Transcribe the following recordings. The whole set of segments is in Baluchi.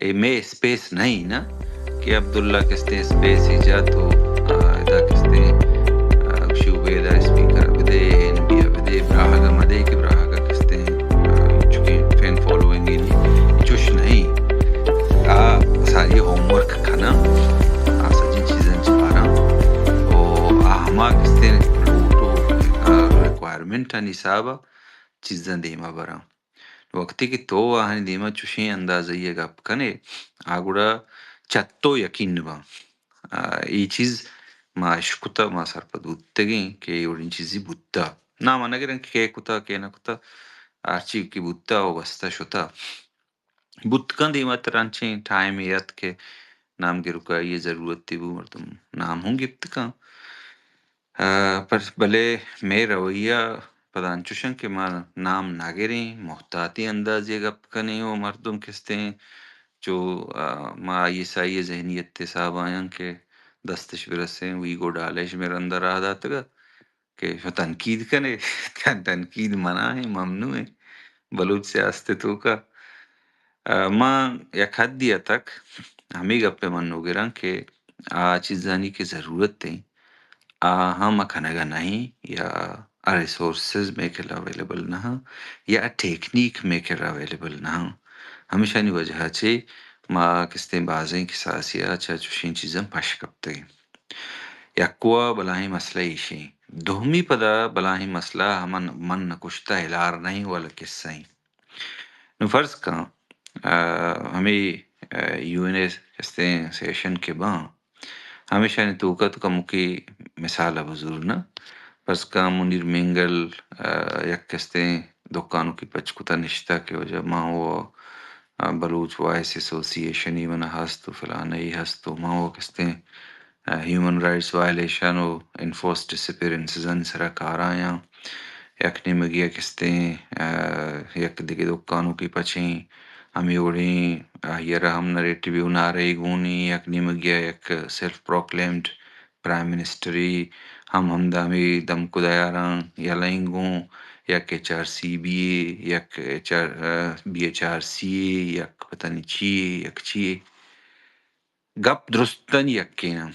اے مئے اسپیس نہ ایں نا کہ عبداللہ کستیں اسپیس ءَ جت و، آ، ادا کستیں، آ، گوشی عبیدہ اسپیکر ءَ بدے، این بی ءَ بدے، براہگ ءَ مدے کہ براہگ ءَ کستیں، آ، چکیں فین فالوئنگ ءَ نی، چوش نہ ایں۔ آ ساری ہوم ورک کناں، آ سجیں چیزاں چاراں و آ ہما کستیں لوٹ و، آ، ریکوائرمنٹانی حساب ءَ چیزاں دیما براں۔ وقتی کہ تو آہانی دیما چوشیں اندازہ ءَ گپ کنے، آ گڑا چہ تو یقین نہ باں۔ آ، اے چیز ما اشکتہ، ما سرپد بوتگیں کہ اے وڑیں چیزی بوتہ۔ نام ءَ نہ گراں کہ کئے کتہ، کئے نہ کتہ، ہرچی کہ بوتہ و بستہ شتہ۔ بوت کنت دیما تر انچیں ٹائمے ات کہ نام گرکائی ءِ ضرورتے بو، مردم نام ہوں گپت کن۔ آ، پر بلے مئے رویہ پدا انچوش انت کہ ما نام نہ گریں، محتاطیں اندازے ءَ گپ کنیں و مردم کستیں چو، آ، ما آئی ایس آئی ءِ ذہنیت ءِ حساب ءَ آیاں کہ دستش برسیں، ویگو ڈالش مئے رند ءَ راہ داتگ ءَ کہ شما تنقید کنے، تن-، تنقید منع ایں، ممنوع ایں بلوچ سیاست ءِ توکا۔ آ، ما یک حدے ءَ تک ہمے گپ ءَ منوگراں کہ آ چیزانی کہ ضرورت ایں، آ ہم کنگ ءَ نہ ایں یا آ ریسورسز مئے کرا اویلیبل نہ اں یا آ ٹیکنیک مئے کرا اویلیبل نہ اں۔ ہمیشانی وجہ ءَ چہ ما کستیں بازیں کساسے ءَ چہ چوشیں چیزاں پش کپتگیں۔ یکو ءَ بلاہیں مسئلہ ایشیں۔ دومی پدا بلاہیں مسئلہ ہمن من نکشتہ ہلار نہ ایں والا قصہ ایں۔ نوں فرض کن، آ، ہمے، آ، یو این اے کستیں سیشن کہ باں، ہمیشانی توکا تو کموکے مثال ءَ بزور نا۔ فرض کن منیر مینگل، آ، یک کستیں دکانوکے پچ کتہ نشتہ کہ واجہ ما و، آ، بلوچ وائس ایسوسی ایشن ای منا ہست و فلانے ای ہست و ما و کستیں، آ، ہیومن رائٹس وائلیشن و انفورس ڈسپیرنسز آنی سرا کارایاں۔ یک نیمگی ءَ کستیں، آ، یک دگہ دکانوکے پچیں، ہمے وڑیں آئی ءَ را ہم نریٹیو و نعرہ گونی، یک نیمگی ءَ یک سیلف پروکلیمڈ پرائم منسٹرے ہم ہمدا ہمے دمک و دیاراں یلہ ایں گوں، یک H R C B A, یک ایچ آر، آ، B H R C A, یک پتہ نی چی اے، یک چی اے۔ گپ درستانی یکین ءَ۔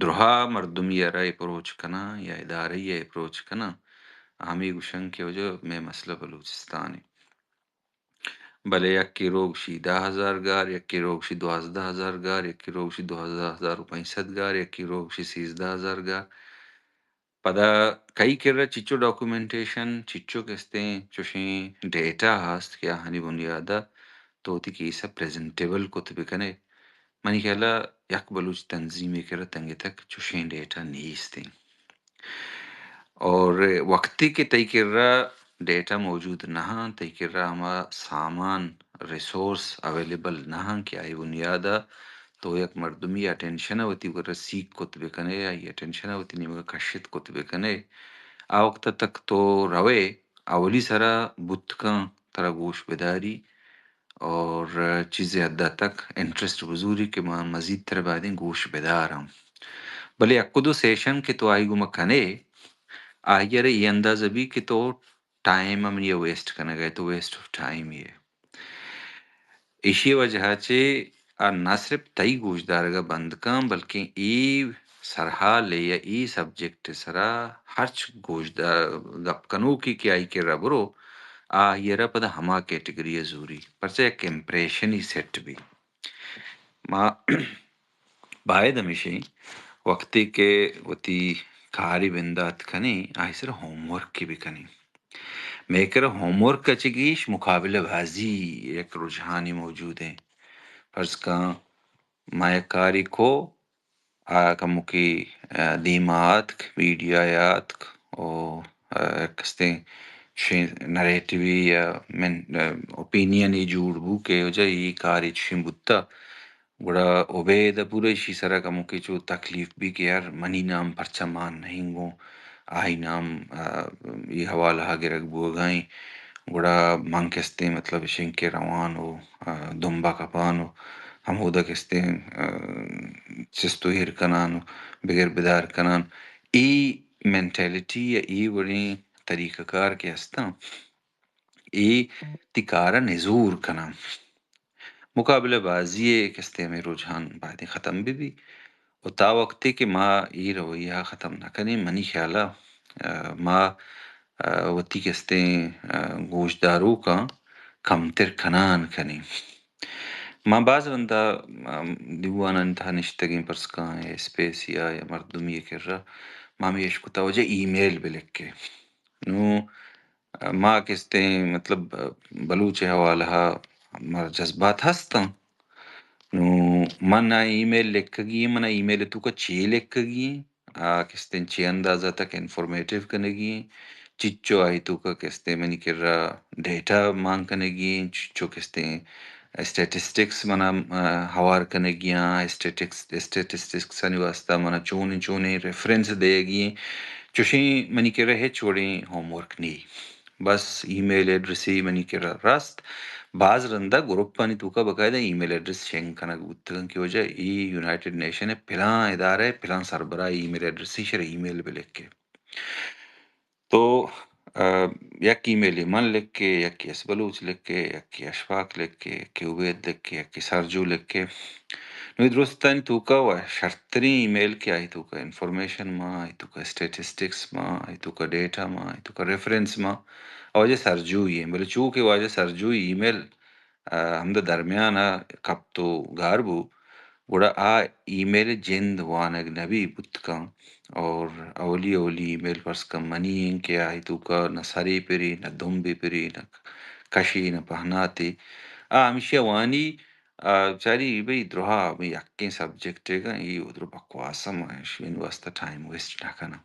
درہا مردمی ءَ را اپروچ کناں یا ادارہ ءَ اپروچ کناں، ہمے گوشاں کہ واجہ مئے مسئلہ بلوچستان ایں۔ بلے یکے روگ شی دہ ہزار گار، یکے روگ شی دوازدہ ہزار گار، یکے روگ شی دوازدہ ہزار و پنچ سد گار، یکے روگ شی سیزدہ ہزار گار۔ پدا کئی کرا چچو ڈاکومنٹیشن، چچو کستیں چوشیں ڈیٹا ہست کہ آہانی بنیاد ءَ تو وتی کیس ءَ پریزنٹیبل کت بکنے۔ منی خیال ءَ یک بلوچ تنظیمے کرا تنگہ تک چوشیں ڈیٹا نیست ایں۔ اور وقتی کہ تئی کرا ڈیٹا موجود نہ اں، تئی کرا ہما سامان، ریسورس اویلیبل نہ اں کہ آئی بنیاد ءَ تو یک مردمی اٹینشن ءَ وتی کرا سیک کت بکنے، آئی اٹینشن ءَ وتی نیمگ ءَ کشت کت بکنے، آ وقت ءَ تک تو روئے، اولی سرا بوت کن ترا گوش بداری، اور چیزے حد ءَ تک انٹرسٹ بزوری کہ ما مزید تر بایدیں گوش بداراں۔ بلے یک دو سیشن کہ تو آئی گوما کنے، آئی ءَ را اے اندازہ بی کہ تو ٹائم ءَ منی ویسٹ کنگ ءَ ئے، تو ویسٹ آف ٹائم ئے۔ ایشی وجہ ءَ چہ آ نہ صرف تئی گوشدارگ ءَ بند کن، بلکیں اے سرحال ءَ یا اے سبجیکٹ ءِ سرا ہرچ گوشدار، گپ کنوکے کہ آئی کرا برو، آئی ءَ را پدا ہما کیٹگری ءَ زوری، پرچا یک امپریشنے سیٹ بی۔ ما باید ہمیشیں وقتے کہ وتی کارے بندات کنیں، آئی سرا ہوم ورکے بکنیں۔ مئے کرا ہوم ورک ءَ چہ گیش مقابلہ بازی یک رجحانے موجود ایں۔ فرض کن ما یک کارے کو، آ کموکے، آ، دیما آتک، میڈیا ءَ آتک، او، آ، یک کستیں چشیں نریٹیوے یا من، آ، اوپینینے جوڑ بو کہ واجہ اے کارے چشیں بوتہ، گڑا عبید ءَ پورا ایشی سرا کموکے چو تکلیف بی کہ یار منی نام پرچا مان نہ ایں گوں، آئی نام، آ، اے حوالہ ءَ گرگ بوگ ءَ ایں۔ گڑا من کستیں مطلب اش ایں کہ روان و، آ، دمب ءَ کپان و ہمودا کستیں، آ، چست و ایر کنان و بگر بدار کنان۔ اے مینٹیلٹی یا اے وڑیں طریقہ کار کہ ہستاں، اے تئی کار ءَ نزور کناں۔ مقابلہ بازی ءِ کستیں ہمے رجحان بایدیں ختم بہ بی۔ و تا وقتے کہ ما اے رویہ ءَ ختم نہ کنیں، منی خیال ءَ، آ، ما، آ، وتی کستیں، آ، گوشداروکاں کمتر کنان کنیں۔ ما باز رندا، آ، دیوانانی تہا نشتگیں، پرسکاں، اسپیس یا، یا مردمی ءِ کرا ما ہمے اشکتا، واجہ ای میل بہ لکھے۔ نوں ما کستیں، مطلب، بلوچ ءِ حوالہ ءَ مارا جذبات ہستاں۔ نوں من آ ای میل لکھگی ایں، من آ ای میل ءِ توکا چے لکھگی ایں، آ کستیں چے اندازہ تک انفارمیٹیو کنگی ایں، چچو آئی توکا کستیں منی کرا ڈیٹا مان کنگی ایں، چچو کستیں اسٹیٹسٹکس منا، آ، ہوار کنگی آں، اسٹیٹکس، اسٹیٹسٹکسانی واسطہ منا چونیں چونیں ریفرنس دیگی ایں، چوشیں منی کرا ہچ وڑیں ہوم ورک نی۔ بس ای میل ایڈریسے منی کرا رست۔ باز رندا گروپانی توکا باقاعدہ ای میل ایڈریس شنگ کنگ بوتگن کہ واجہ ای یونائیٹڈ نیشن ءِ پلاں ادارہ ءِ پلاں سربراہ ای میل ایڈریسے، شر ای میل بہ لکھے۔ تو، آ، یک ای میلے من لکھے، یکے ایس بلوچ لکھے، یکے اشفاق لکھے، یکے عبید لکھے، یکے سرجو لکھے۔ نوں اے درستانی توکا و شرتریں ای میل کہ آئی توکا انفارمیشن ما، آئی توکا اسٹیٹسٹکس ما، آئی توکا ڈیٹا ما، آئی توکا ریفرنس ما، آ واجہ سرجوئی ایں۔ بلے چو کہ واجہ سرجوئی ای میل، آ، ہمدا درمیان ءَ کپت و گار بو، گڑا آ ای میل ءِ جند وانگ نہ بی بوت کن۔ اور اولی اولی ای میل فرض کن منی ایں کہ آئی توکا نہ سرے پرے، نہ دمبے پرے، نہ کشے، نہ پہناتے۔ آ ہمیشی ءَ وانی، آ، چاری بھئی دراہ ہمے یکیں سبجیکٹ ءَ گاں، اے ادرو بکواس ہم ایں، شمئے واسطہ ٹائم ویسٹ نہ کناں۔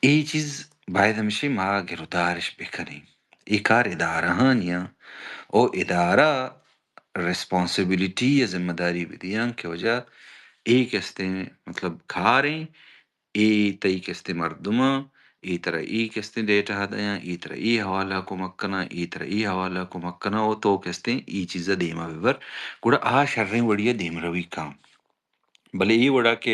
اے چیز باید ہمیشی ما گرودارش بکنیں۔ اے کار ادارہانی آں، او ادارہ ریسپانسبلٹی یا ذمہ داری بدیاں کہ واجہ اے کستیں، مطلب، کاریں، اے تئی کستیں مردماں، اے ترا اے کستیں ڈیٹا دیاں، اے ترا اے حوالہ کمک کناں، اے ترا اے حوالہ کمک کناں، او تو کستیں اے چیزا دیما ببر، گڑا آ شریں وڑیا دیمروی کاں۔ بلے اے وڑا کہ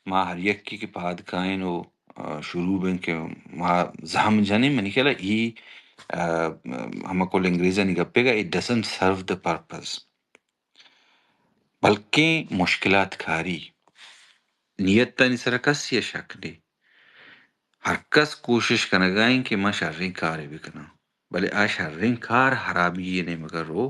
ما ہر یکے کہ پاد کائیں و، آ، شروع بیں کہ ما زہم جنیں، منی خیال ءَ اے، آ، ہما کل انگریزانی گپے گا، it doesn't serve the purpose۔ بلکیں مشکلات کاری، نیتانی سرا کسی ءَ شک نی۔ ہر کس کوشش کنگا ایں کہ ما شریں کارے بکناں، بلے آ شریں کار ہرابی ءِ نیمگا رو،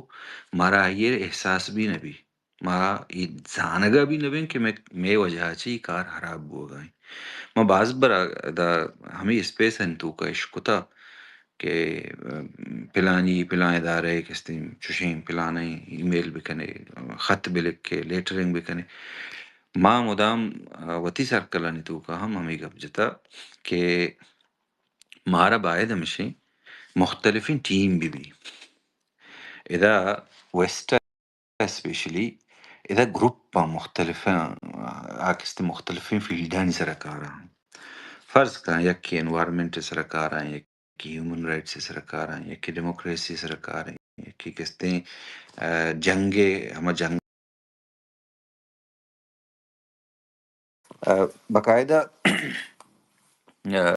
مارا آئی ءِ احساس بھی نہ بی۔ ما اے زانگا بھی نہ بیں کہ مئے، مئے وجہ چی کار ہراب بوگا ایں۔ ما باز برا دا ہمے اسپیس انت توکا اشکتا کہ، ام، پلانی، پلان ادارہ ءَ کستیں چوشیں پلانیں ای میل بکنے، خط بلکھے، لیٹرنگ بکنے۔ ما مدام، آ، وتی سرکلانی توکا ہم ہمے گپ جتا کہ مارا باید ہمیشیں مختلفیں ٹیم بہ بی۔ ادا ویسٹ ءَ اسپیشلی ادا گروپ آں مختلف آں، آ کستیں مختلفیں فیلڈانی سرا کاراں۔ فرض کن یکے انوائرمنٹ ءِ سرا کاراں، یکے ہیومن رائٹس ءِ سرا کاراں، یکے ڈیموکریسی ءِ سرا کاراں، یکے کستیں، آ، جنگ ءِ، ہما جنگ، آ، باقاعدہ، آ،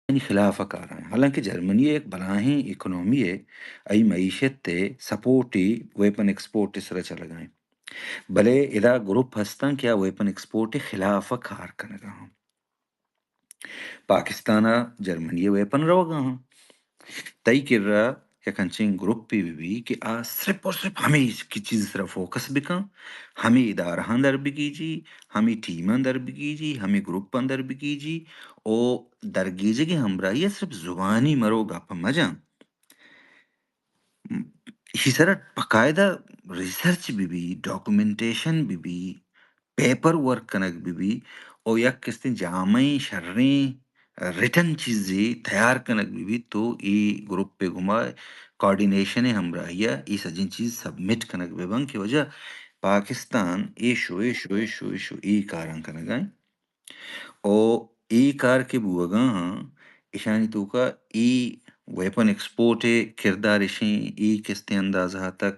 آنی خلاف ءَ کاراں۔ حالانکہ جرمنی ءِ یک بلاہیں اکانومی ءِ، آئی معیشت ءِ سپورٹ ءِ ویپن ایکسپورٹ ءِ سرا چلگا ایں۔ بلے ادا گروپ ہستاں کہ آ ویپن ایکسپورٹ ءِ خلاف ءَ کار کنگا اں۔ پاکستان ءَ جرمنی ءِ ویپن روگا اں۔ تئی کرا یک انچیں گروپے بہ بی کہ آ صرف اور صرف ہمے چیز سرا فوکس بکن، ہمے ادارہاں در بگیجی، ہمے ٹیماں در بگیجی، ہمے گروپاں در بگیجی، او درگیجگیں ہمراہی ءَ صرف زبانی مرو گپ مجن۔ ایشی سرا باقاعدہ ریسرچ بہ بی، ڈاکومنٹیشن بہ بی، پیپر ورک کنگ بہ بی، او یک کستیں جامعیں شریں ریٹن چیزے تیار کنگ بہ بیت تو اے گروپ ءِ گوما کوآرڈینیشن ءِ ہمراہی ءَ اے سجیں چیز سبمٹ کنگ بہ بنت کہ واجہ Pakistan issue, issue, issue, issue ای کاراں کنگا ایں۔ او ای کار کہ بوگا ہاں، ایشانی توکا ای ویپن ایکسپورٹ ءِ کردار ایشیں، ای کستیں اندازہ تک،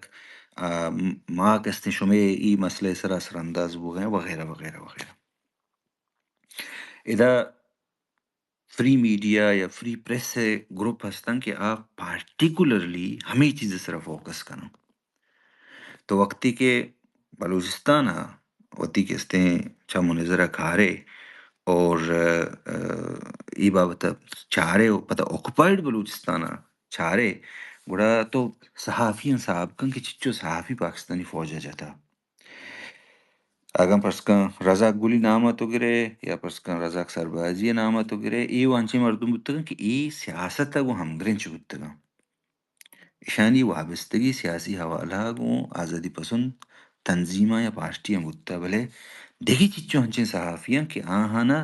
آ، ما کستیں شمے ای مسئلہ سرا اثر انداز بوگا ایں وغیرہ وغیرہ وغیرہ۔ ادا فری میڈیا یا فری پریس ءِ گروپ ہستاں کہ آ پارٹیکولرلی ہمے چیز ءِ سرا فوکس کناں۔ تو وقتی کہ بلوچستان ءَ وتی کستیں چم و نظر ءَ کارے اور، آ، اے بابت ءَ چارے و پدا آکوپائیڈ بلوچستان ءَ چارے، گڑا تو صحافیاں حساب کن کہ چچو صحافی پاکستانی فوج ءَ جتا۔ اگاں پرس کن رزاق گلی نام ءَ تو گرے یا پرس کن رزاق سربازی ءِ نام ءَ تو گرے، اے وانچیں مردم بوتگاں کہ اے سیاست ءَ گوں ہمگرنچ بوتگاں۔ ایشانی وابستگی سیاسی حوالہ گوں آزادی پسند تنظیماں یا پارٹیاں بوتہ، بلے دگہ چچو انچیں صحافیاں کہ آہانا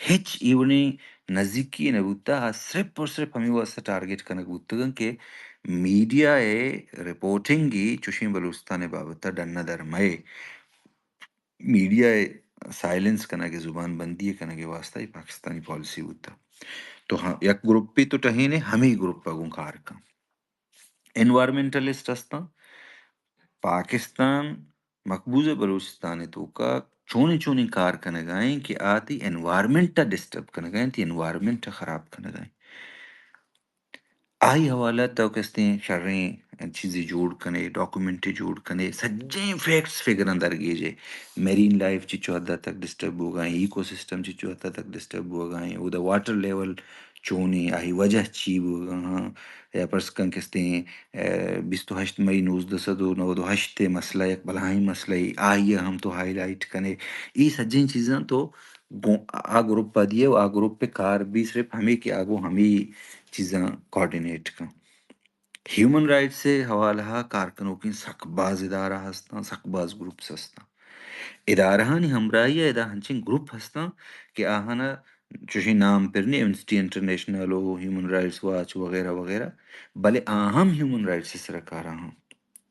ہچ اے وڑیں نزیکی نہ بوتہ، آ صرف اور صرف ہمے واسطہ ٹارگٹ کنگ بوتگاں کہ میڈیا ءِ رپورٹنگ ءَ چوشیں بلوچستان ءِ بابت ءَ ڈن ءَ در مئے۔ میڈیا ءِ سائلنس کنگ ءِ، زبان بندی ءِ کنگ ءِ واسطہ اے پاکستانی پالیسی بوتہ۔ تو ہاں، یک گروپے تو ٹہینے، ہمے گروپ ءَ گوں کار کن۔ انوائرمنٹلسٹ ہستاں۔ پاکستان مقبوضہ بلوچستان ءِ توکا چونیں چونیں کار کنگا ایں کہ آ تئی انوائرمنٹ ءَ ڈسٹرب کنگا ایں، تئی انوائرمنٹ ءَ خراب کنگا ایں۔ آئی حوالہ تو کستیں شریں چیزے جوڑ کنے، ڈاکومنٹے جوڑ کنے، سجیں فیکٹس فگراں درگیجے، میرین لائف چچو حد تک ڈسٹرب بوگا ایں، ایکو سسٹم چچو حد تک ڈسٹرب بوگا ایں، اودا واٹر لیول چونیں، آئی وجہ چی بوگا ہاں، یا پرس کن کستیں، آ، بیست و ہشت مئی نوزدہ سد و نود و ہشت ءِ مسئلہ یک بلاہیں مسئلہ ای، آئی ءَ ہم تو ہائی لائٹ کنے، اے سجیں چیزاں تو گوں آ گروپ ءَ دیئے و آ گروپ ءِ کار بھی صرف ہمے کہ آ گوں ہمے چیزاں کوآرڈینیٹ کن۔ ہیومن رائٹس ءِ حوالہ ءَ کار کنوکیں سک باز ادارہ ہستاں، سک باز گروپس ہستاں۔ ادارہانی ہمراہی ءَ ادا ہنچیں گروپ ہستاں کہ آہانا چوشیں نام پر نی، ایمنسٹی انٹرنیشنل و ہیومن رائٹس واچ وغیرہ وغیرہ، بلے آ ہم ہیومن رائٹس ءِ سرا کاراں ہاں۔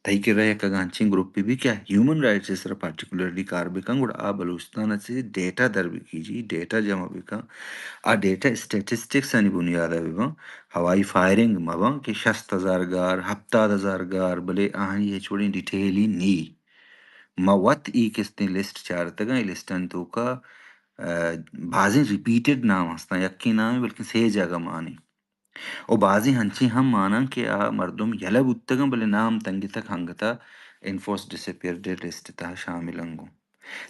تئی کرا یک اگاں انچیں گروپے بی کہ آ ہیومن رائٹس ءِ سرا پارٹیکولرلی کار بکن، گڑا آ بلوچستان ءَ چہ ڈیٹا در بکیجی، ڈیٹا جمع بکن، آ ڈیٹا اسٹیٹسٹکس آنی بنیاد ءَ ببن، ہوائی فائرنگ مبن کہ شست ہزار گار، ہپتاد ہزار گار، بلے آہانی ہچ وڑیں ڈیٹیلے نی۔ ما وت ای کستیں لسٹ چارتگاں، ای لسٹانی توکا، آ، بازیں ریپیٹڈ نام ہستاں، یکیں نامے بلکن سے جاگہ مانی۔ و بازیں ہنچیں ہم ماناں کہ آ مردم یلہ بوتگاں، بلے نام تنگتگ، ہنگتا انفورس ڈسپیئرڈ لسٹ تہا شامل انگوں۔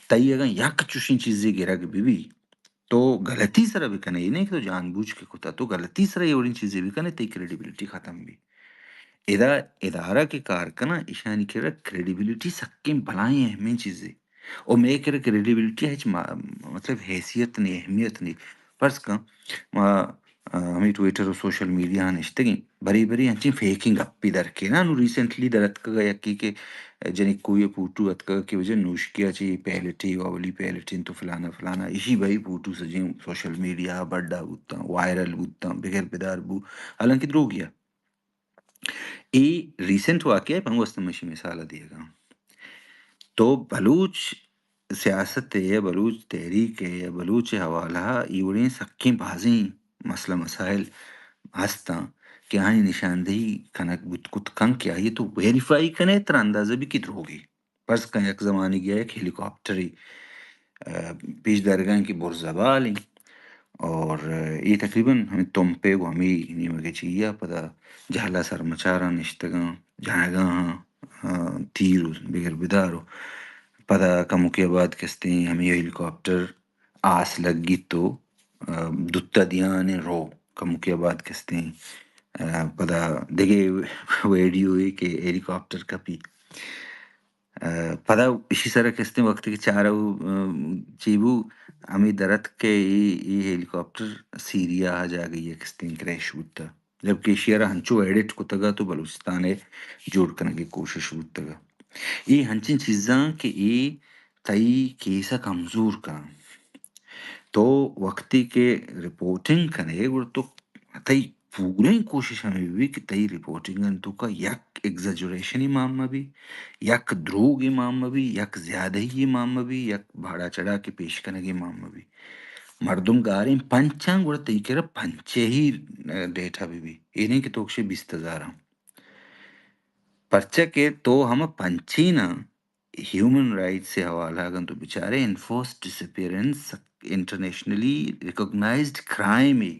تئی اگاں یک چوشیں چیزے گرگ بہ بی، تو غلطی سرا بکنے، اے نہ کہ تو جان بوجھ کے کتا، تو غلطی سرا اے وڑیں چیزے بکنے، تئی کریڈیبلٹی ختم بی۔ ادا ادارہ کہ کار کناں، ایشانی کرا کریڈیبلٹی سکیں بلاہیں اہمیں چیزے۔ او مئے کرا کریڈیبلٹی ہچ ما-، مطلب حیثیت نی، اہمیت نی۔ فرض کن ما، آ، ہمے ٹویٹر و سوشل میڈیا ہاں نشتگیں، برے برے انچیں فیکیں گپے در کینا۔ نوں ریسنٹلی در اتکگا یکے کہ جنکوی پوٹو اتکگا کہ وجہ نوشکیا چہ پیلٹے و اولی پیلٹ انت و فلانا فلانا، ایشی بھئی پوٹو سجیں سوشل میڈیا بڈا بوتاں، وائرل بوتاں، بگر بدار بو، حالانکہ دروگیا۔ اے ریسنٹ واقعہ ء، پہ ہمے واستہ من اشی مثال ء دیگا آں۔ تو بلوچ سیاست ء یا بلوچ تحریک ء یا بلوچ ء حوالہ ء اے وڑیں سکیں بازیں مسئلہ مسائل ہستاں کہ آئی نشاندہی کنگ بوت کت کن کہ آئی تو ویریفائی کنے، ترا اندازہ بی کہ دروگے۔ فرض کن یک زمانگے ء یک ہیلی کاپٹرے، آ، پیش دارگا انت کہ برز ء بال انت اور اے تقریباً ہمے تمپ ء گوں ہمے نیمگ ء چہ آ پدا جہلا سرمچاراں نشتگاں، جنگا آں، آ، تیر و بگر بدار و پدا کموکے ء بعد کستیں ہمے ہیلی کاپٹر آس لگیت و، آ، دوتا دیان ء رو کموکے ء بعد کستیں، آ، پدا دگہ ویڈیو ء کہ ہیلی کاپٹر کپی۔ ء پدا ایشی سرا کستیں وقت کہ چارو، ء، چی بو، ہمے در اتک کہ اے، اے ہیلی کاپٹر سیریا ء جاگہے ء کستیں کریش بوتہ، جبکہ ایشی ء را ہنچو ایڈٹ کتگ ات و بلوچستان ء جوڑ کنگ ء کوشش بوتگ ات۔ اے ہنچیں چیزاں کہ اے تئی کیس ء کمزور کناں۔ تو وقتی کہ رپورٹنگ کنے، گڑا تو تئی پوریں کوشش ہمے بہ بی کہ تئی رپورٹنگ ءِ توکا یک ایگزیجریشنے مان مہ بی، یک دروگے مان مہ بی، یک زیادہی مان مہ بی، یک بھاڑا چڑھا کہ پیش کنگے مان مہ بی۔ مردم گاریں پنچاں، گڑا تئی کرا پنچے ہی، ڈیٹا بہ بی۔ اے نہیں کہ تو گشے بیست ہزار ہم۔ پرچا کہ تو ہم پنچیناں ہیومن رائٹس ءِ حوالہ اگاں تو بچارے، انفورسڈ ڈس اپیئرنس انٹرنیشنلی ریکگنائزڈ کرائم ءِ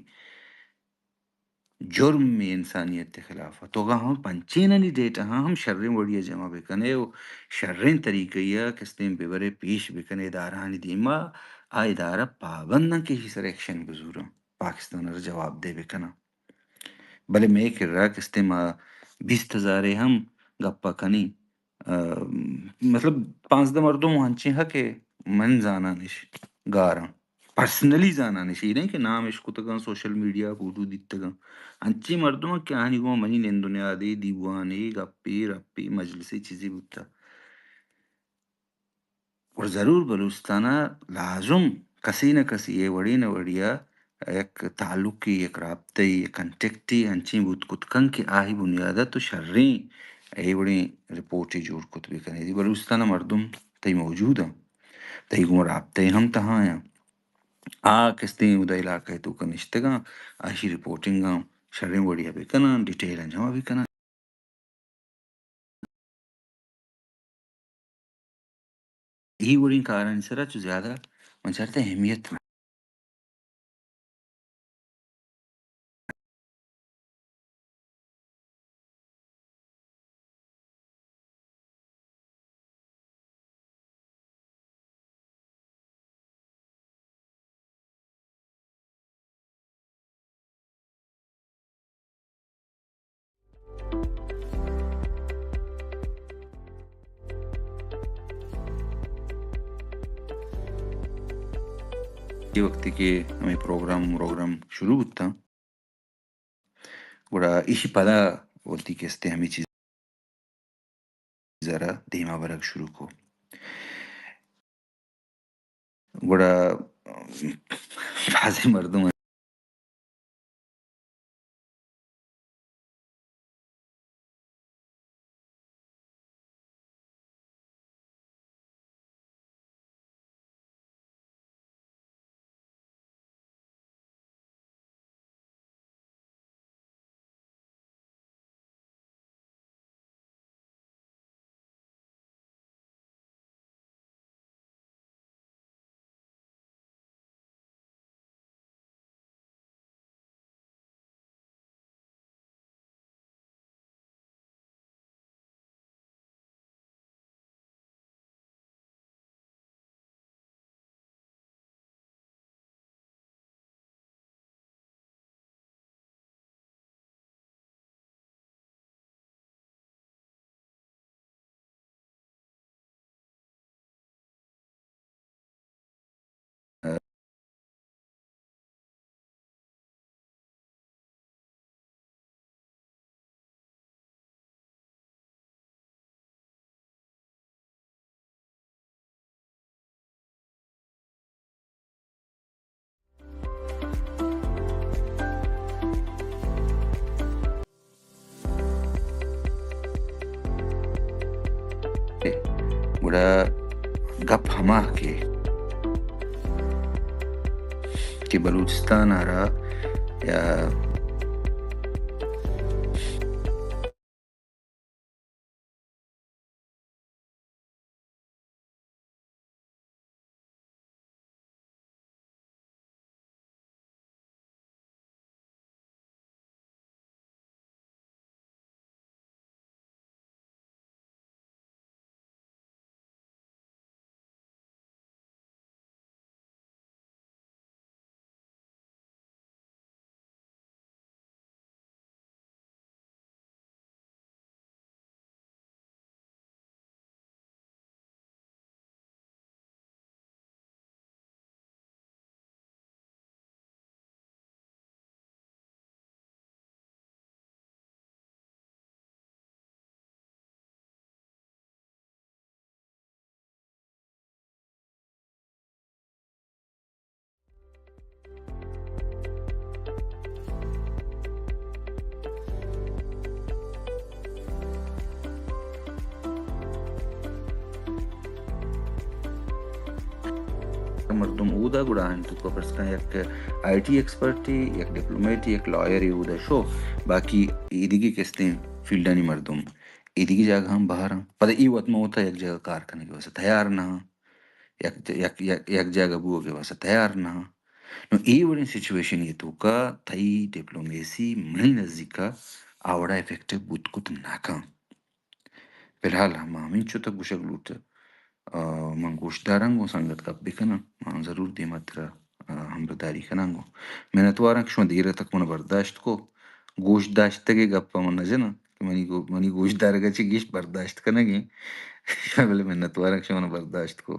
جرم ءِ انسانیت ءِ خلاف ءَ۔ تو اگاں ہم پنچینانی ڈیٹا ہاں ہم شریں وڑی ءَ جمع بکنے و شریں طریقہ ءَ کستیں ببرے پیش بکنے ادارہانی دیما، آ ادارہ پابند اں کہ ایشی سر ایکشن بزوراں، پاکستان ءَ را جواب دہ بکناں۔ بلے مئے کرا کستیں ما بیست ہزارے ہم گپا کنیں، ءَ، مطلب، پانزدہ مردم انچیں ہا کہ من زانانش گاراں، پرسنلی زانانش، اے نہ کہ نام اش کتگاں، سوشل میڈیا فوٹو دیتگاں، انچیں مردم کہ آنی گوں منی نند و نیادے، دیوانے، گپے، رپے، مجلسے چیزے بوتا۔ گڑا ضرور بلوچستان ءَ لازم کسے نہ کسے اے وڑیں نہ وڑیا یک تعلقے، یک رابطہ، یک کانٹیکٹے انچیں بوت کت کن کہ آہی بنیاد ءَ تو شریں اے وڑیں رپورٹے جوڑ کت بہ کنے۔ بلوچستان ءَ مردم تئی موجود آں، تئی گوں رابطہ ہم تہا آں۔ آ کستیں ادا علاقہ ءِ توکا نشتگاں، آہی رپورٹنگاں شریں وڑیا بہ کناں، ڈیٹیلاں جمع بہ کناں۔ اے وڑیں کارانی سرا چو زیادہ من چارتا اہمیت نہ۔ اے وقتی کہ ہمے پروگرام، پروگرام شروع بوتاں، گڑا ایشی پدا وتی کستے ہمے چیز ءَ را دیما برگ شروع کو۔ گڑا بازیں مردم گڑا گپ ہما کہ، کہ بلوچستان ءَ را یا مردم اودا گڑا انت، تو پرس کن یک آئی ٹی ایکسپرٹے، یک ڈپلومیٹے، یک لائرے اودا شو، باقی ایدگی کستیں فیلڈانی مردم ایدگی جاگہ ہم بہر انت۔ پدا ای وت ما وتا یک جاگہ کار کنگے واسطہ تیار نہ، یک، یک، یک، یک جاگہ بوگے واسطہ تیار نہ۔ نو ای وڑیں سچویشن ءِ توکا تئی ڈپلومیسی منی نزیکا آ وڑا افیکٹو بوت کت نہ کن۔ فی الحال ما ہمینچو تک گوشگ لوٹ۔ آ، من گوشداراں گوں سنگت گپ بکناں، من ضرور دیما ترا، آ، ہمبرداری کناں گوں۔ منتواراں کہ شما دیر تک من برداشت کو، گوش داشتگے گپ من نہ جناں کہ منی گو-، منی گوشدارگا چہ گیش برداشت کنگیں۔ بلے منتواراں کہ شما من برداشت کو۔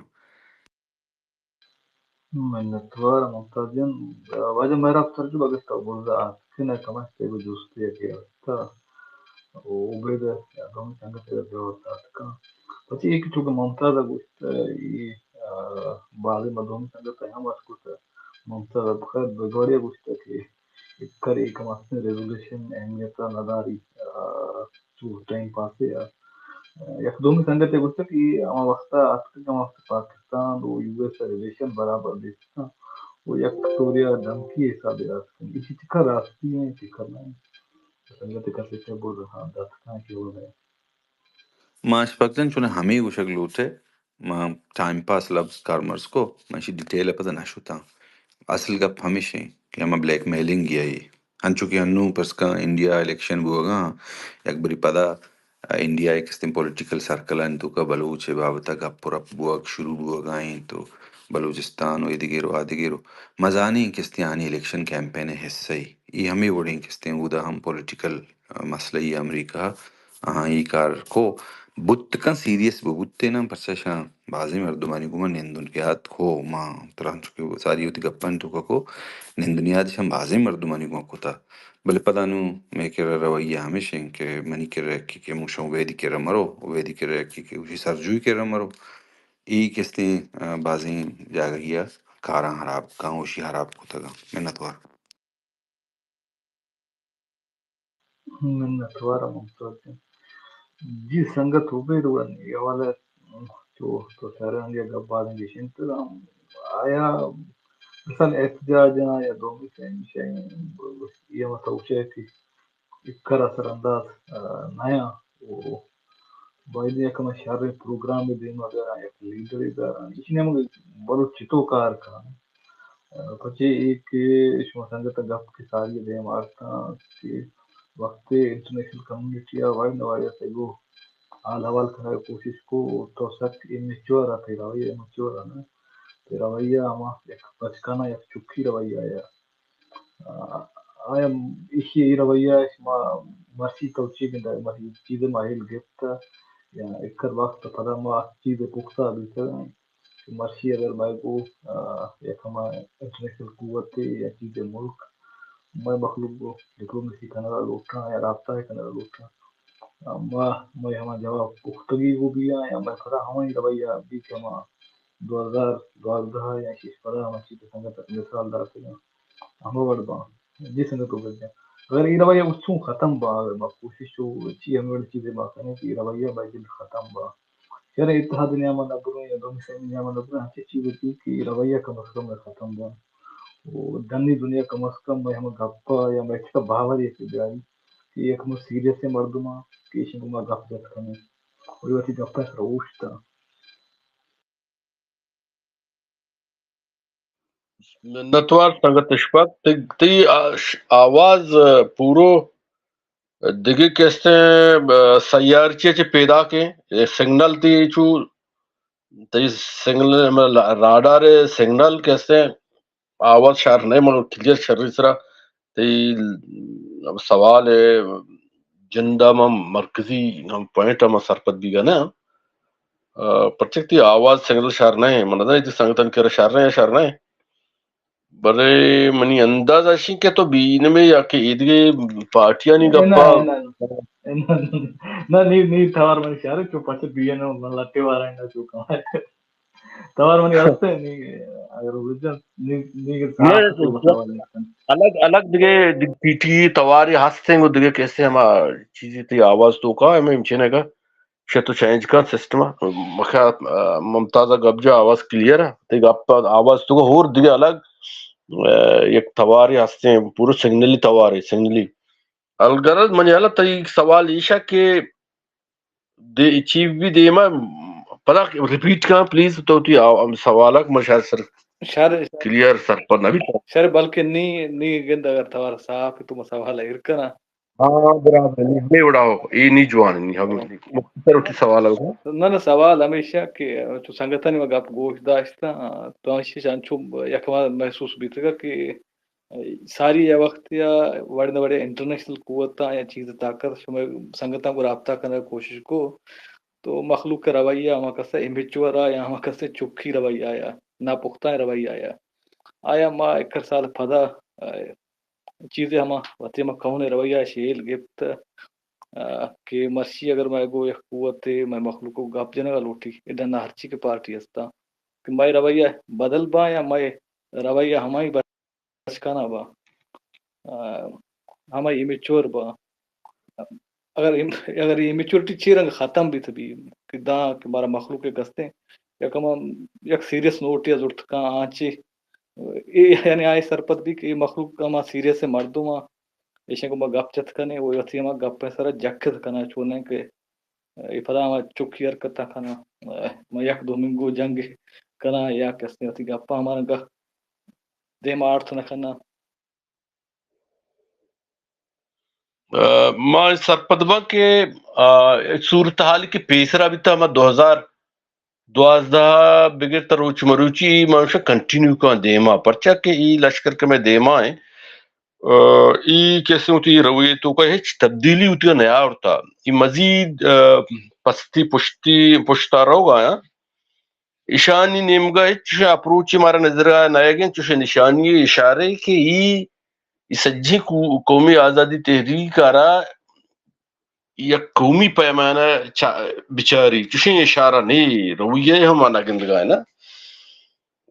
منتوار ممتاز جان۔ واجہ مہراب سرجو، اگہ تو برزا اتکن ء کمش تئی گوں جستے ء کہ ہستا، او عبید ء دومی سنگت ء جواب دات کن۔ پچے اے کہ چونکہ ممتاز ء گوشت، اے، آ، بازیں ما دومی سنگت ء ہم اشکت، ممتاز ء بخیر بگوڑی ء گوشت کہ اکر اے کماشیں ریزولوشن اہمیت ء نداری، آ، چو ٹائم پاسے ء۔ یک دومی سنگتے گوشت کہ اے ہما وخت ء اتکگ، ہما وخت پاکستان و یو ایس ء ریلیشن برابر نیست انت و یک طورے ء دھمکی ء حساب ء اتکگ۔ ایشی چکا راستی انت، چکا نہ انت؟ سنگتے کسے چہ برز ہاں دات کن کہ ہو نہ انت۔ ما اشفاق جان چونیں ہمے گوشگ لوٹ ء، ما ٹائم پاس لبز کارمرز کو، من ایشی ڈیٹیل ء پدا نہ شتاں۔ اصل گپ ہمیش انت کہ ہما بلیک میلنگ یا اے، انچو کہ انوں پرسکاں انڈیا الیکشن بوگاں، یک بری پدا انڈیا ء کستیں پولیٹیکل سرکلانی توکا بلوچ ء بابت ء گپ و رپ بوگ شروع بوگا انت و بلوچستان و ایدگیر و آدگیر و مزانیں کستیں آنی الیکشن کیمپین ء حصہ ء اے ہمے وڑیں کستیں اودا ہم پولیٹیکل مسئلہ ای امریکہ آہاں اے کار کو بوت کن سیریس بہ بوتیناں، پرچا شاں بازیں مردمانی گوما نندنیات کو ما ترانچو کہ ساری وتی گپانی توکا کو نندنیات شاں بازیں مردمانی گوما کتا۔ بلے پدا نوں مئے کرا رویہ ہمیش انت کہ منی کرا یکے کہ موشاں اویدی کرا مرو، اویدی کرا یکے کہ اوشی سرجوئی کرا مرو۔ اے کستیں، آ، بازیں جاگہی ء کاراں ہراب کاں، اوشی ہراب کتگاں۔ منتوار۔ منتوار ممتاز جان۔ جی سنگت عبید، اے حوالہ چو تو سارے انگے گپ بازیں گیشینتگ، آیا مثال احتجاج آں یا دومی سیمی شے، اے ہم تو گوشے کہ اکر اثر انداز، آ، نہ آں۔ و باید یک ہمے شریں پروگرامے دیما بیاراں، یک لیڈرے بیاراں۔ ایشی نیمگ بلوچ چتو کار کناں؟ آ، پچے اے کہ شما سنگت گپ کہ ساری دیم آرتاں کہ وقتے انٹرنیشنل کمیونٹی ء وائڈ نہ وائڈ ء گو حال حوال کنگ ء کوشش کو، تو سک امیچور ء، تئی رویہ امیچور ء نہ، تئی رویہ ہما یک بچکاناں یک چکی رویہ ء۔ آ، آیا ایشی ء اے رویہ ء شما مرچی تو چی گندگ؟ مرچی چیزے ما ہیل گپت یا اکر وقت پدا ما چیزے پختہ بیتگ انت؟ مرچی اگر مئے گوں، آ، یک ہما انٹرنیشنل قوتے یا چیزے ملک مئے مخلوق گوں ڈپلومیسی کنگ ء لوٹاں یا رابطہ ء کنگ ء لوٹاں، آ، ما، مئے ہما جواب پختگی گوں بیاں یا مئے پدا ہمائی رویہ بی کہ ہما دو ہزار دوازدہ یا شش پدا ہما چیز سنگت ء مثال داتگاں۔ ہمے وڑ باں۔ جی سنگت عبید جان، اگر اے رویہ چون ختم باں، اگر ما کوشش چو چی ہمے وڑ چیزے ما کنیں کہ اے رویہ باید جلد ختم باں۔ چرا اتحاد نیام ء نہ بروں یا دومی سیمی نیام ء نہ بروں، ہنچیں چیز بیت کہ اے رویہ کم از کم ختم باں۔ و ڈنی دنیا کم از کم مئے ہما گپ ء یا مئے چکا باور یک بیاری کہ یک مو سیریس مردم آں کہ ایشی گوں ما گپ جت کنیں۔ و وتی گپ ء سر اوشتاں۔ منتوار سنگت اشفاق، تئی، تئی آ-، ش-، آواز، آ، پورو دگہ کستیں، آ، سیارچی چہ پیداکیں، اے سگنل تئی چو، تئی سگنل، مطلب، راڈار سگنل کستیں آواز شر نہ، مگر کلیئر شری سرا تئی سوال ء جند ء من مرکزی ہم پوائنٹ ء من سرپد بیگ ء نہ آں۔ آ، پرچہ کہ تئی آواز سگنل شر نہ، من نہ زاناں تئی سنگتانی کرا شر نہ، شر نہ۔ بلے منی انداز اش انت کہ تو بی این ایم ء یا کہ ایدگہ پارٹیانی نہ، گپا نہ، نہ، نہ، نہ، نی، نی توار منی شر، چو پچ بی این ایم من لٹے وارا نہ چو کم۔ توار منی ہستے، نی، اگر بجن، نی، نی کہ نہ، صاف تو بتاوا نہ۔ الگ، الگ دگہ، دگہ پی ٹی تواری ہستیں، گو دگہ کیسے ہما چیزی تئی آواز توکا ہمیں امچینگا۔ شہ تو چینج کن سسٹم ءَ۔ مکہ، آ، ممتاز ءَ گپ جا آواز کلیئر ہے؟ تئی گپ آواز تو ہور دیگہ الگ، آ، یک توارے ہستیں، پورا سگنلی توارے، سگنلی۔ الغرض منی حالا تئی سوال ایشا کہ دے، چی بھی دیما پدا ریپیٹ کن پلیز، تو تی آ-، سوال ءَ من شاید سر شر، کلیئر سرپد نہ بیت۔ شر، بلکہ نی، نی گند اگر توار صاف تو سوال ایر کنا۔ ہاں، برابر، نی ہمے وڑا ہو، اے نی جوان، نی ہمے ہاں۔ مختصر وتی سوال ہو۔ نہ، نہ، سوال ہمیشہ کہ چو سنگتانی ما گپ گوش داشتا، تو ہمیشہ انچو یک ما محسوس بیتگا کہ ساری یا وقت یا وڑ نہ وڑے انٹرنیشنل قوتاں یا چیز طاقت شما سنگتاں کو رابطہ کرنے کوشش کو، تو مخلوق کا رویہ ہما کسے امیچور آ یا ہما کسے چکی رویہ آیا، ناپختہ رویہ آیا۔ آیا ما ایک سال پدا، آ، چیزے ہما وتی ہما کہنیں رویہ شیل گپت، آ، کہ مرشی اگر مئے گو یک قوتے مئے مخلوق کو گپ جنگا لوٹی، ادا نہ ہرچی کہ پارٹی ہستا کہ مئے رویہ بدل با یا مئے رویہ ہمائی بچکانا با، آ، ہمائی امیچور با۔ اگر ایم-، اگر اے میچورٹی چی رنگ ختم بیت بی کہ داں کہ مارا مخلوق ء گستیں یک ہما یک سیریس نوٹے ء زرت کن آنچی اے، یعنی آئی سرپد بی کہ اے مخلوق ہما سیریس مردم آ ایشاں گوں ما گپ جت کنیں و وتی ہما گپ ء سرا جکت کناں، چونیں کہ اے پدا ہما چکی حرکت کناں، ما یک دومی گوں جنگ کناں یا کسے وتی گپاں ہما رنگ دیما آرت نہ کناں۔ ء، ما سرپد باں کہ، آ، صورتحال کہ پیسرا بیتا، ما دو ہزار دوازدہ بگر تا روچ مروچی ما ہمیشہ کنٹینیو کاں دیما، پرچا کہ ای لشکر کہ مئے دیما ہیں، ء، ای کسے وتی رویے توکا ہچ تبدیلی وتی نیاورتا۔ ای مزید، ء، پستی پشتی پشتا روگا ہیں۔ ایشانی نیمگا ہچ چوشیں اپروچے مارا نظر ء نئیگ انت، چوشیں نشانی ء اشارے کہ ای، ای سجہیں کو-، قومی آزادی تحریک ء را یک قومی پیمانہ چا-، بچاری، چوشیں اشارہ نے، رویہ ہم نہ گندگا ہے نا۔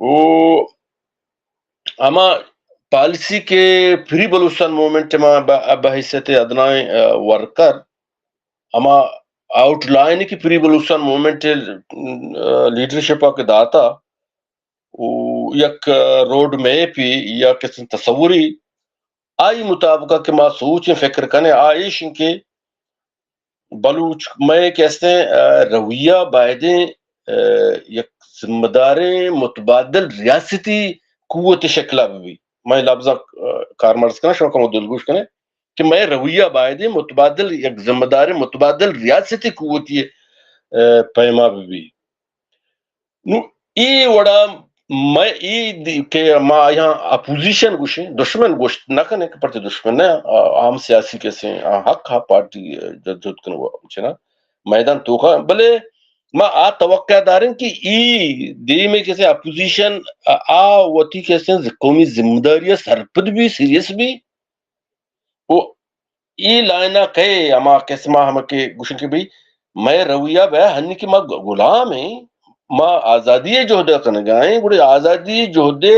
او ہما پالیسی کہ فری بلوچستان موومنٹ ما ب-، بحیثیت ادنائیں، ء، ورکر ہما آؤٹ لائن کہ فری بلوچستان موومنٹ، ء، لیڈرشپ ء کہ داتا، و یک روڈ میپے یا کسیں تصورے آئی مطابق کہ ما سوچیں فکر کنیں، آ ایش انت کہ بلوچ مئے کہ استیں، ء، رویہ بایدیں، ء، یک ذمہ داریں متبادل ریاستی قوت شکلا بہ بی۔ مئے لفظاں، ء، کارمرز کناں، شما کمو دلگوش کنیں۔ کہ مئے رویہ بایدیں متبادل، یک ذمہ داریں متبادل ریاستی قوتی، ء، پیما بہ بی۔ نو اے وڑا مئے اے دی-، کہ ما آیاں اپوزیشن گوشیں، دشمن گوشت نہ کنیں کہ پرچہ دشمن نہ، آ، عام سیاسی کسیں، آ، حق ہا پارٹی، ء، جدوجہد کنگ چنا میدان توکا، بلے ما آ توقع داریں کہ ای دیمے کسے اپوزیشن آ، آ وتی کسیں قومی ذمہ داری سرپد بی، سیریس بی، و اے لائن ء کئے ہما قسم ء ہم کہ گوشن کہ بھئی مئے رویہ بہ ہنی کہ ما گ-، غلام ایں، ما آزادی ء جہد ء کنگا ایں، گڑا آزادی ء جہد ء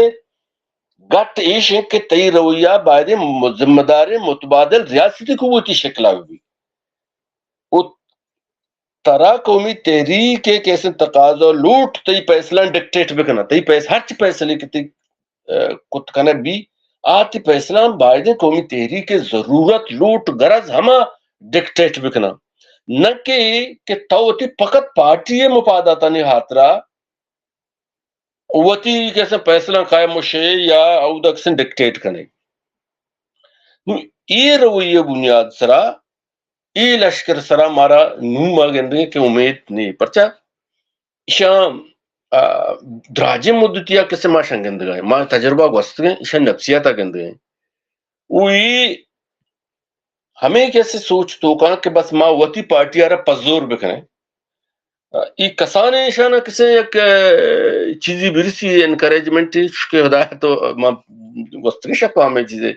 گٹ ایش انت کہ تئی رویہ بایدیں م-، ذمہ داریں متبادل ریاستی قوتی شکل ء بہ بی۔ و ترا قومی تحریک ء کیسے تقاضا لوٹ تئی فیصلہ ڈکٹیٹ بکناں، تئی فیص-، ہرچ فیصلے کہ تئی، ء، کت کنگ بی، آ تئی فیصلہ ہم بایدیں قومی تحریک ء ضرورت، لوٹ، گرز ہما ڈکٹیٹ بکناں۔ نہ کہ، کہ تو وتی فقط پارٹی ء مفاداتانی ہاترا وتی کسے فیصلہ قائم و شے یا اودا کسے ڈکٹیٹ کنے۔ نو اے رویہ بنیاد سرا اے لشکر سرا مارا نوں ما گندگیں کہ امیت نی۔ پرچا؟ ایشاں، آ، دراجیں مدتی ء کسے ما شاں گندگا ایں۔ ما تجربہ گوستگیں، ایشاں نفسیات ء گندگیں۔ او اے ہمے کسے سوچ توکاں کہ بس ما وتی پارٹی ء را پزور بکنیں۔ اے کسانیں ایشاناں کسے یک، ء، چیزی برسی، انکریجمنٹ، چوشکہ ہدایت و ما گوستگیں شپ ہمے چیزے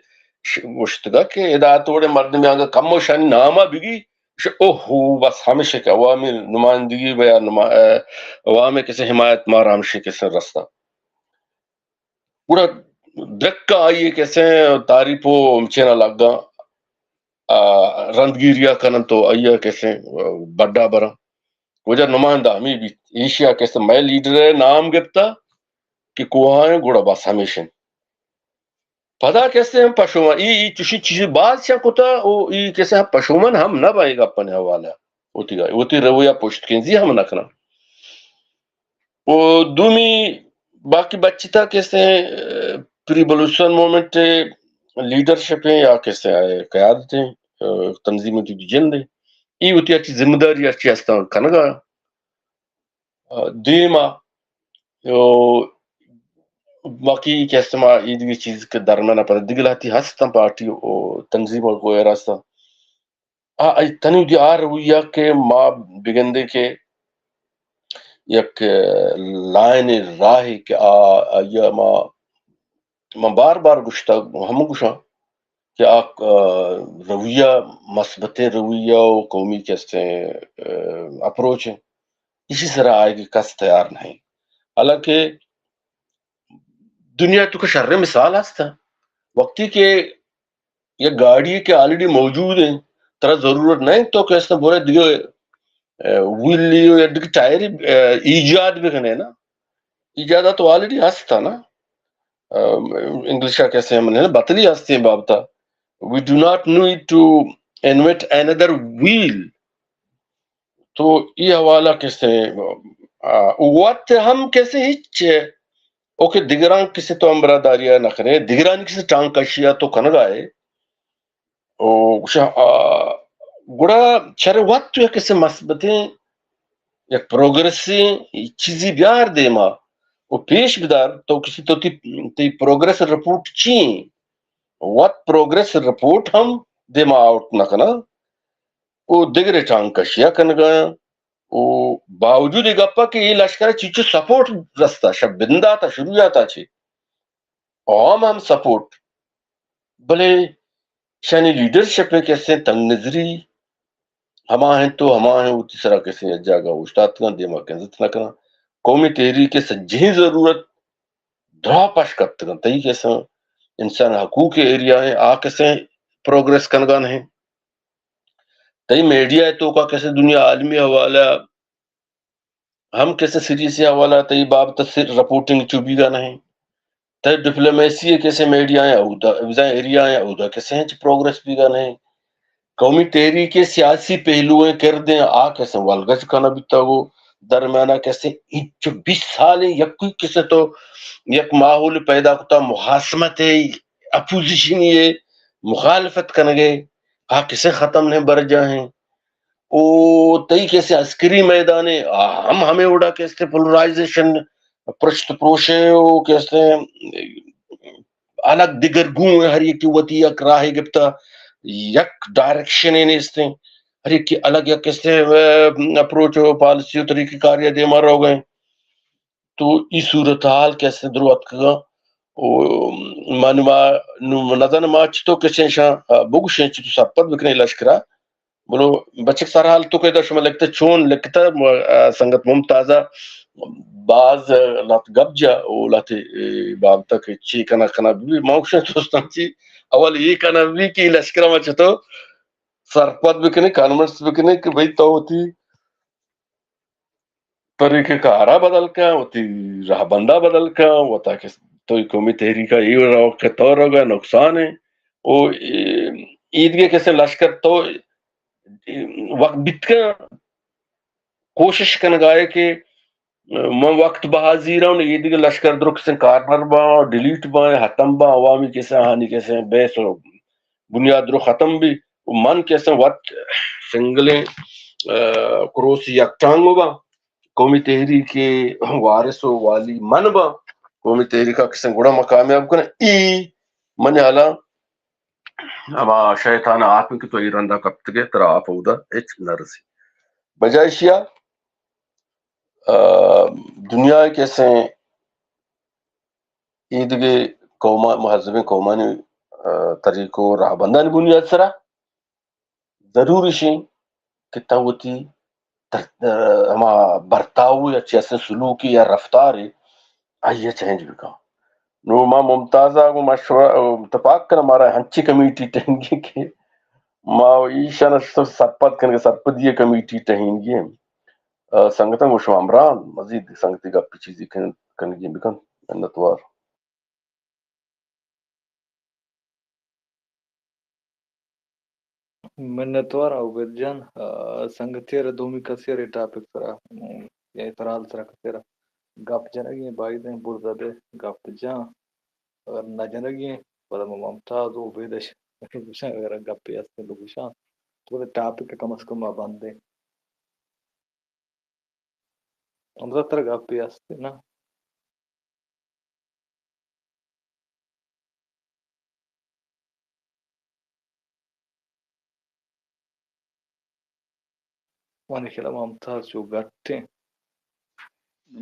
ش-، گوشتگا کہ ہدایت وڑیں مردمے آنگا کمو شانی ناما بگی، ش-، اوہو، بس ہمیشہ کہ عوامی نمائندگی و یا نما-، ء، عوام کسے حمایت مارا ہمیشہ کسے رستا۔ گڑا درکا آئی کسے تعریف و ہمچینا لگا، آ، رندگیریا کنن تو آئی کسے، آ، بڈا برا۔ وجہ نمائندہ ہمیں بیت، ایشیا کسے مئے لیڈر ءِ نام گپتا کہ کوہاں گڑا بس ہمیشن۔ پدا کسے ہم پشومان، ای، ای چوشی چیزی باز چا کتا، او ای کسے ہم پشومان ہم نہ بائے گپن حوالہ۔ وتی، وتی رویہ پشت کنزی ہم نہ کنا۔ او دومی باقی بچتا کسے، اے، پری بلوچستان موومنٹ لیڈرشپ ہیں یا کسے قیادت ہیں، اے، تنظیم تی جند ہیں۔ ای وتی اچھی ذمہ داری اچھی ہستاں کنگا۔ دیما، او، باقی کہ است ما ایدگہ چیز کہ درمیان پر دگہ لہتی ہستاں پارٹی او تنظیم کو راستہ۔ آ، ای تنی دی آ رویہ کہ ما بگندے کہ یک لائن راہی کہ آ، آیا ما، ما بار بار گشتا، ہم گشاں کہ آ، آ، رویہ، مثبتیں رویہ و قومی کہ استیں، آ، اپروچ ہیں، اسی سرا آئے کہ کس تیار نہیں۔ حالانکہ دنیا تو کہ شر مثال ہستا، وقتی کہ یک گاڑی کہ آلریڈی موجود ہیں، ترا ضرورت نہیں تو کہ اس نے بولے دیگه، آ، ویل لیو یا دیگه ٹائر، آ، ایجاد بکنے نا۔ ایجادات تو آلریڈی ہستا نا۔ آ، انگلش کا کسے ہم نے بتلی ہستے ہیں بابتا۔ We do not need to invent another wheel. تو ای حوالہ کسے، آ، وت ہم کسے ہچ، او کہ دگران کسے تو ہمبراداری نہ کنے، دگران کسے ٹانگ کشیا تو کنگا ہے۔ او گوشا، آ، گڑا چر وت تو یک کسے مثبتیں، یک پروگریسیں چیزی بیار دیما، او پیش بدار، تو کسی تو تی، تی پروگریس رپورٹ چی ہیں؟ وت پروگریس رپورٹ ہم دیما آؤٹ نہ کنا، او دگرے ٹانگ کشیا کنگا ہیں۔ او باوجود ای گپا کہ ای لشکر چیچو سپورٹ رستا، شب بنداتا شروعاتا چی عوام ہم سپورٹ، بلے شانی لیڈرشپ ء کسیں تنگ نظری ہما ہیں تو ہما ہیں، وتی سرا کسیں یک جاگہ اوشتاتگاں، دیما کنزت نہ کناں۔ قومی تحریک ء سجہیں ضرورت دراہ پش کپتگاں۔ تئی کسیں انسان حقوق ایریا ہیں، آ کسیں پروگریس کنگا نہیں۔ تئی میڈیا ء توکا کسیں دنیا عالمی حوالہ ہم کسے سیریسی حوالہ تئی بابت رپورٹنگ چو بیگا نہیں۔ تئی ڈپلومیسی ء کسے میڈیا ہیں اودا، بزاں ایریا ہیں اودا کسے ہنچ پروگریس بیگا نہیں۔ قومی تحریک ء سیاسی پہلو ہیں کردیں آ کسے ولگج کنا بیتا گو درمیانہ کسے انچو بیس سال ہیں یکوئی کسے تو یک ماحول پیدا کتا مخاصمت ہے، اپوزیشن یہ مخالفت کنگے آ کسے ختم نہیں برجا ہیں۔ او تئی کسے عسکری میدانے، آ ہم ہمیں وڑا کسے پولرائزیشن، پرشت پروشے او کسے الگ دگر گوں ہر یکی وتی یک راہے گپتا، یک ڈائریکشن نیستیں، ہر یکی الگ یک کسے، اے، اپروچ و پالیسی و طریقہ کاری دیما رو گئے۔ تو ای صورتحال کہ است درو اتکگاں۔ او من ما نو نزاناں ما چتو کشیں شاں، آ، بگوشیں چتو سرپد بکنیں لشکرا۔ بلو بچک سرحال تو کہ دا شما لکھتا چون لکھتا، م-، آ، سنگت ممتازا باز لات گپ جا او لات، اے، بابتا کہ چی کنا کنا بی۔ ما گوشیں دوستان چی اول ای کنا بی کہ لشکرا ما چتو سرپد بکنیں، کانونس بکنیں کہ بھئی تو ہوتی طریقہ کارا بدل کن، وتی رہبندا بدل کن، وتا کہ تو قومی تحریکا اے رو کہ تو روگا نقصان ہے۔ او اے، ایدگہ کسے لشکر تو وقت بیت کن کوشش کنگائے کہ من وقت بہا زیراں، ایدگہ لشکر درو کسے کارنر باں، ڈیلیٹ باں، ختم باں، عوامی کسے ہانی کسے بیس و بنیاد درو ختم بی۔ و من کسے وت سنگلیں، آ، کروس یک ٹانگو باں۔ قومی تحریک ء وارث و والی من باں، قومی تحریک ء کسیں گڑا ما کامیاب کنیں۔ ای من حالا ہما شیطان آپ کہ تو ای رندا کپتگے، ترا آپ اودا ہچ نہ رسی۔ بجائے اشیا، آ، دنیا ء کسیں ایدگہ قوما-، مہذبیں قومانی، آ، طریق و رہبندانی بنیاد سرا ضرور اش انت کہ تو وتی تر-، ہما برتاؤ یا چی استیں سلوکی یا رفتارے آئی ء چینج بکن۔ نو ما ممتاز ء گوں مشورہ، اتفاق کناں، مارا ہنچی کمیٹی ٹہینگی کہ ما ایشان سرپد کنگ، سرپدی ء کمیٹی ٹہینگی ہیں۔ آ، سنگتاں گوں شما ہمراہ، مزید سنگتے گپے چیزے کن-، کنگی بکن۔ منتوار۔ منتوار عبید جان۔ آ، سنگتے ء را دومی کسے ء را ٹاپک سرا، م، یا ترال سرا کسے ء را گپ جنگی ایں، باید ایں برزا دے گپ جان۔ اگر نہ جنگی ایں، پدا ما ممتاز و عبید اش گوشاں، اگر گپے ہستیں بگوشاں، تو ٹاپک کم از کم ما بندیں۔ ہمزہ ترا گپے ہستیں نا؟ منی خیال ء ممتاز چو گٹ ایں۔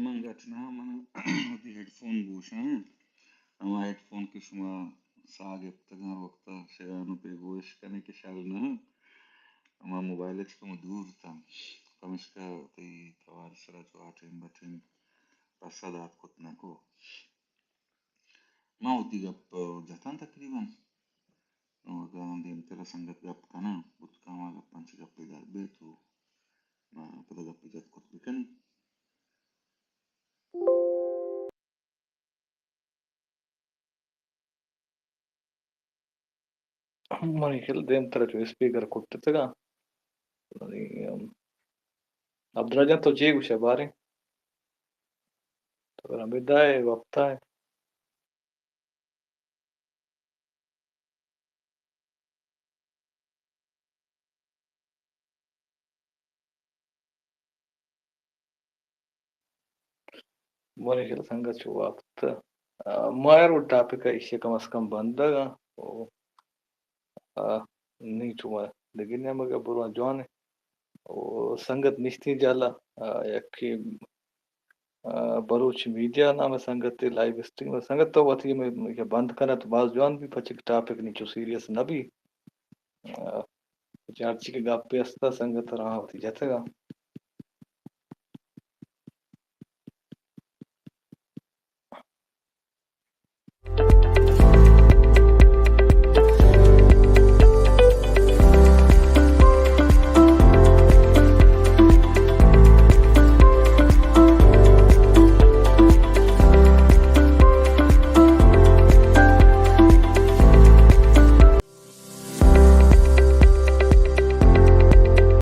من گٹ نہ، من وتی ہیڈ فون گوشاں۔ ہما ہیڈ فون کہ شما ساہ گپتگاں وقتا شیانو پہ گوش کنے کہ شل نہ، ہما موبائل ء چکم دور تاں، پمشکا تئی توار سرا چو آ ٹیم بہ ٹیم پسہ دات کت نہ کو۔ ما وتی گپ جتاں تقریباً۔ نوں اگاں دیمترا سنگت گپ کناں، بوت کاں ہما گپاں چہ گپے در بیت و ما پدا گپے جت کت بکنیں۔ منی خیال دیمترا چو اسپیکر کٹتگاں۔ عبداللہ جان تو چے گوشے باریں؟ تو رمدا ہے، وپتا ہے۔ منی خیال سنگت چو وپت، آ، ما ہر وڑ ٹاپک ء ایشی ء کم از کم بندگ ء، او، آ، نی چو ما دگہ نیمگ ء برواں جوان ء۔ او سنگت نشتیں جالا، آ، یکے، آ، بلوچ میڈیا نام ء سنگت ء لائیو اسٹریم ء سنگت تو وتی ہمے کہ بند کنت باز جوان بی، پچک ٹاپک نی چو سیریس نہ بی۔ آ، ہرچی کہ گپے است سنگت راہ وتی جتگ ء۔